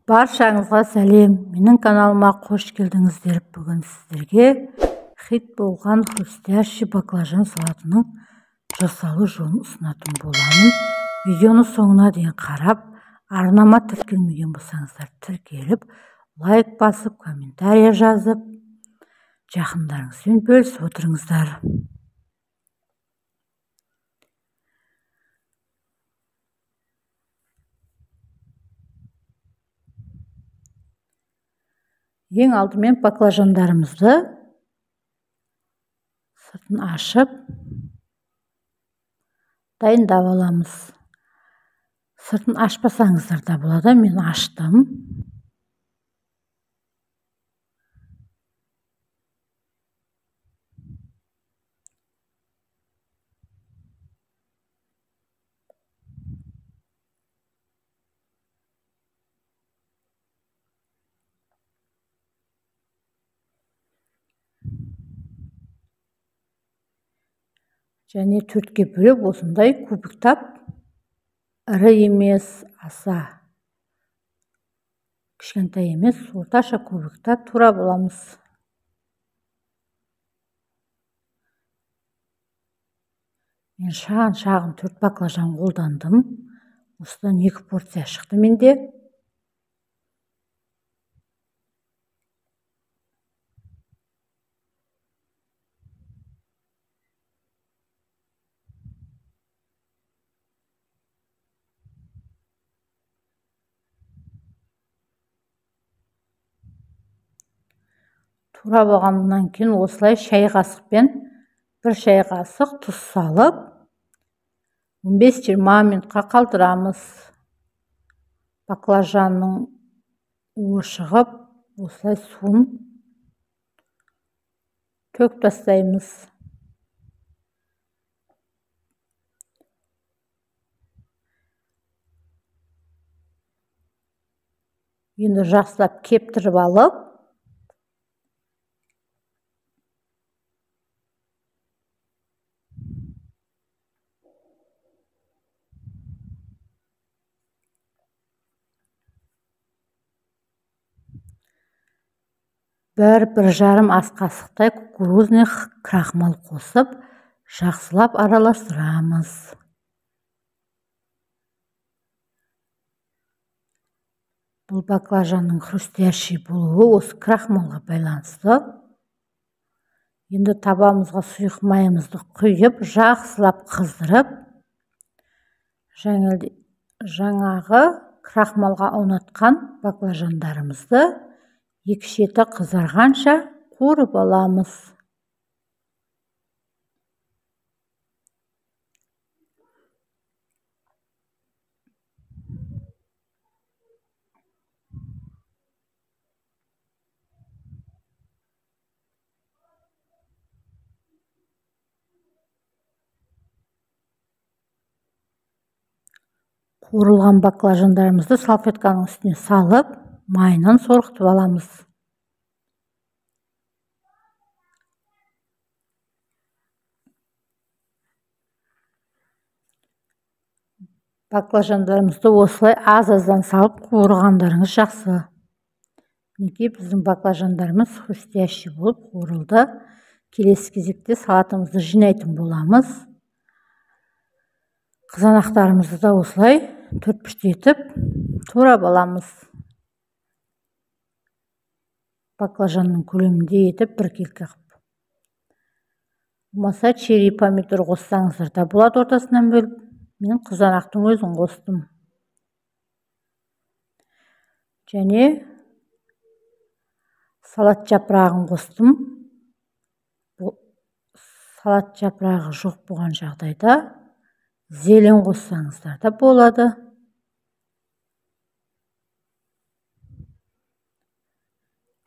Баршаңызға сәлем, менің каналыма қош келдіңіздер. Бүгін сіздерге хит болған хрустящий баклажан салатының жасалу жолын ұсынатын боламын. Видеоны соңына дейін қарап, арнама тіркелмеген болсаңыздар тіркеліп, лайк басып, комментария жазып, жақындарыңызбен бөлісіп отырыңыздар. Ең алдымен баклажандарымызды сыртын ашып дайындап аламыз. Сыртын ашпасаңыздар да болады, мен аштым. Және төртке бөліп осындай кубиктап, ірі емес, аса кішкентай емес, орташа кубиктап турап аламыз. Мен шағын-шағын 4 баклажан қолдандым. Осыдан 2 порция шықты менде. Турап алғаннан кейін осылай шай қасықпен бір шай қасық тұз салып 15-20 минутқа қалдырамыз. Баклажанның уы шығып, осылай суын төгіп тастаймыз. Енді жақсылап кептіріп алып, бір жарым ас қасықтай кукурузный крахмал қосып, жақсылап араластырамыз. Бұл баклажанның хрустящий болуы осы крахмалға байланысты. Енді табамызға сұйық майымызды құйып, жақсылап қыздырып, жаңағы крахмалға аунатқан баклажандарымызды екі шеті қызарғанша қуырып аламыз. Қуырылған баклажандарымызды салфетканың үстіне салып, майынан сорғытып аламыз. Баклажандарымызды осылай аз-аздан салып қуырғандарыңыз жақсы. Мінекей біздің баклажандарымыз хрустящий болып қуырылды. Келесі кезекте салатымызды жинайтын боламыз. Қызанақтарымызды да осылай төртбұрышты етіп турап аламыз. Баклажанның көлемінде етіп біркелкі қып. Болмаса черри помидор қоссаңыздар да болады ортасынан бөліп. Мен қызанақтың өзін қостым. Және салат жапырағын қостым. Салат жапырағы жоқ болған жағдайда зелен қоссаңыздар да болады.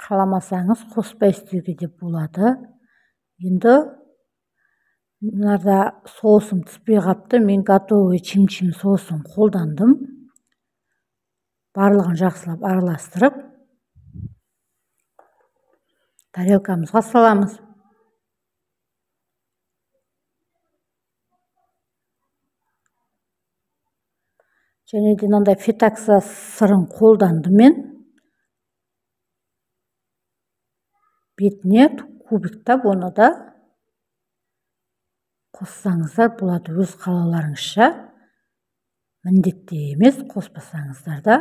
Қаламасаңыз қоспай істеуге де болады. Енді мынарда соусым түспей қапты. Мен готовый чим-чим соусын қолдандым. Барлығын жақсылап араластырып, тарелкамызға саламыз. Және де мынандай фетакса сырын қолдандым мен. Бетіне кубиктап оны да қоссаңыздар болады, өз қалауларыңызша. Міндетті емес, қоспасаңыздар да.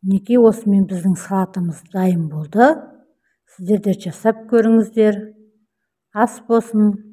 Мінекей осымен біздің салатымыз дайын болды. Сіздер де жасап көріңіздер. Ас болсын.